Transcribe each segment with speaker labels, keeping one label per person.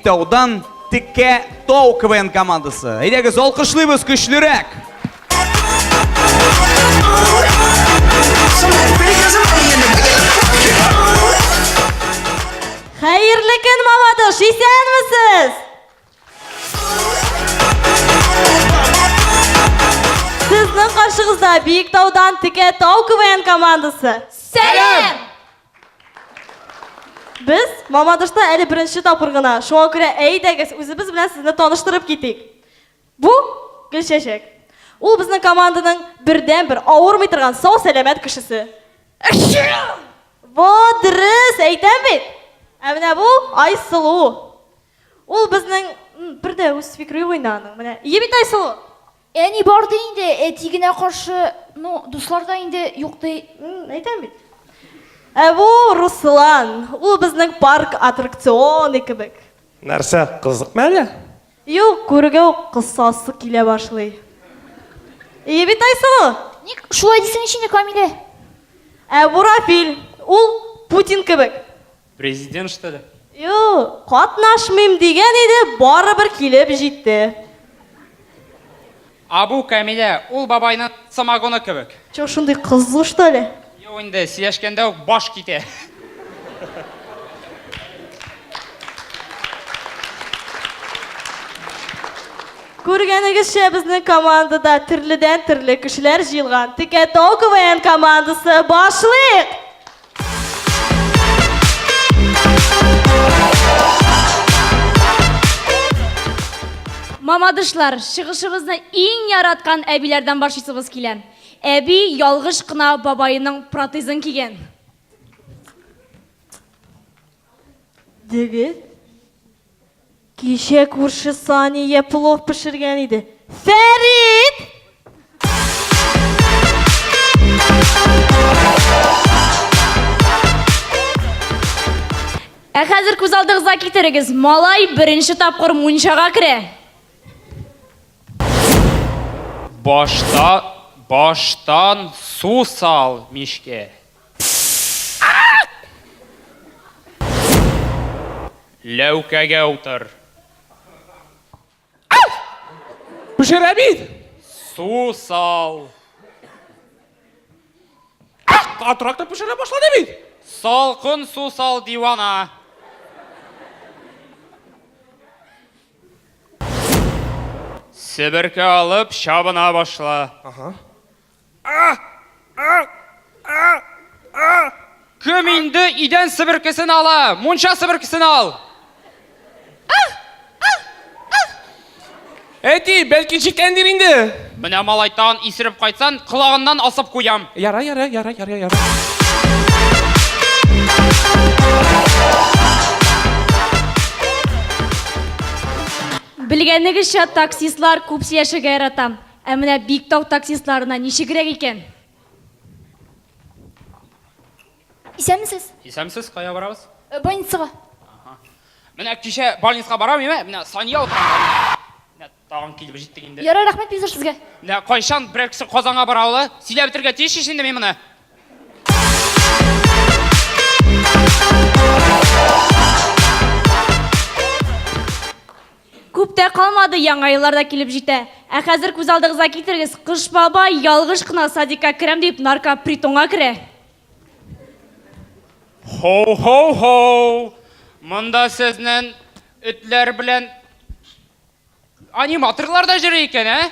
Speaker 1: Биектаудан Текә Тау КВН командасы. Әйдәгез, алкышлыйбыз көчлерәк!
Speaker 2: Хәерле көн, Мамадыш, исәнмесез! Сезнең каршыгызда Биектаудан Текә Тау КВН командасы.
Speaker 3: Сәлам!
Speaker 2: Без Мамадышта әле беренче тапкыр гына, шуңа күрә әйдәгез, үзебез белән сезне таныштырып китик. Бу Гөлчәчәк. Ул безнең команданың бердәнбер авырмый торган сау-сәламәт кешесе. Во, дөрес, әйтәм бит. Ә менә бу Айсылу. Ул безнең бер дә үз фикере юк инде аның. Менә, ие бит Айсылу?
Speaker 3: Әни бар ди инде, әти генә каршы, ну, дуслар да инде юк ди.
Speaker 2: Әйтәм бит. Ә бу Руслан, ул безнең парк аттракционы кебек.
Speaker 4: Нәрсә, кызыкмы әллә?
Speaker 2: Юк, күрүгә үк кысасы килә башлый. Ие бит, Айсылу?
Speaker 3: Ник шулай дисең ич инде, Камилә?
Speaker 2: Ә бу Рафил, ул Путин кебек.
Speaker 5: Президент, что ли?
Speaker 2: Юк, катнашмыйм дигән иде, барыбер килеп җитте.
Speaker 5: Абу Камилә, ул бабайның самогоны кебек.
Speaker 2: Чё, шундый кызу, что ли?
Speaker 5: Юк инде, сөйләшкәндә үк баш китә.
Speaker 2: Күргәнегезчә, безнең командада төрледән-төрле кешеләр җыелган. Текә Тау КВН командасы, башлыйк!
Speaker 6: Мамадышлар, чыгышыбызны иң яраткан әбиләрдән башлыйсыбыз килә. Әби ялгыш кына бабаеның протезын кигән.
Speaker 2: Дегет. Кичә күрше Сания плов пешергән иде. Фәрит!
Speaker 6: Ә хәзер күз алдыгызга китерегез, малай беренче тапкыр мунчага керә.
Speaker 5: Башта, баштан су сал мичкә. Ләүкәгә утыр.
Speaker 4: Пешерә бит!
Speaker 5: Су сал.
Speaker 4: Катырак та пешерә башлады бит!
Speaker 5: Салкын су сал, дивана. Себерке алып чабына башла.
Speaker 4: Ага.
Speaker 5: Кем инде идән себеркесен ала? Мунча себеркесен ал!
Speaker 4: Әти, бәлки чиккәндер инде.
Speaker 5: Менә малай тагын исереп кайтсан, колагыннан асып куям.
Speaker 4: Яра, яра, яра, яра, яра.
Speaker 6: Белгәнегезчә, таксистлар күп сөйләшергә ярата. Ә менә Биектау таксистларына ничегрәк икән?
Speaker 3: Исәнмесез.
Speaker 5: Исәнмесез, кая барабыз?
Speaker 3: Э, больницага.
Speaker 5: Менә кичә больницага барам, име? Менә Сания утыра. Менә тагын килеп җиттек инде.
Speaker 3: Ярар, рәхмәт бик зур сезгә.
Speaker 5: Менә кайчан берәр кеше Казанга бара ала? Сөйләп бетерергә тиеш ич инде мин моны.
Speaker 6: Күп тә калмады, яңа еллар да килеп җитә. Ә хәзер күз алдыгызга китерегез, Кыш бабай ялгыш кына садикка керәм дип наркопритонга керә.
Speaker 5: Хоу-хоу-хоу! Монда сезнен этләр белән аниматорлар да йөри икән, ә?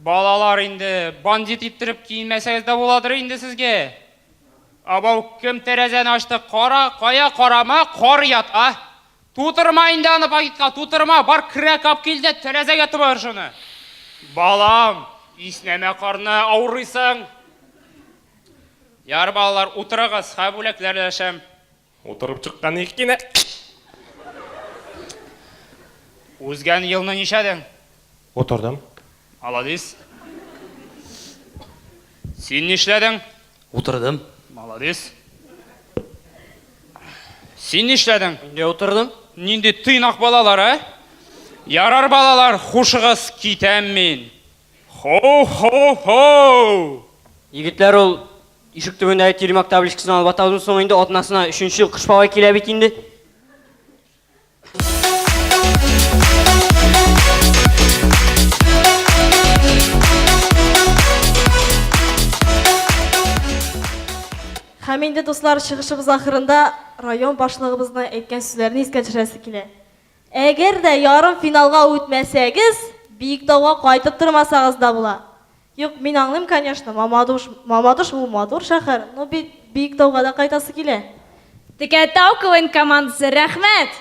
Speaker 5: Балалар инде, бандит иттереп киенмәсәгез дә буладыр инде сезгә. Абау, кем тәрәзәне ачты? Кара, кая карама, кар ята. Тутырма инде аны пакетка, тутырма, бар крәк ап кил дә тәрәзәгә тыбыр шуны. Балам, иснәмә карны, авырыйсың. Яр, балалар, утырыгыз, хә бүләкләр өләшәм.
Speaker 4: Утырып чыккан икенә.
Speaker 5: Узган елны нишәдең?
Speaker 4: Утырдым.
Speaker 5: Маладис. Син нишләдең?
Speaker 7: Утырдым.
Speaker 5: Маладис. Син нишләдең?
Speaker 7: Мин дә утырдым.
Speaker 5: Нинди тыйнак балалар, ә? Ярар, балалар, хушыгыз, китәм мин. Хо-хо-хо!
Speaker 7: Егетләр, ул ишек төбендәге теремок табличкасын алып атабызмы соң инде? Атнасына өченче ел Кыш бабай килә бит инде.
Speaker 2: Һәм инде, дуслар, чыгышыбыз ахырында район башлыгыбызның әйткән сүзләрен искә төшерәсе килә. Әгәр дә ярымфиналга үтмәсәгез, Биектауга кайтып тормасагыз да була. Юк, мин аңлыйм, конечно, Мамадыш, Мамадыш ул матур шәһәр, но бит Биектауга да кайтасы килә.
Speaker 6: Текәтау КВН командасы, рәхмәт!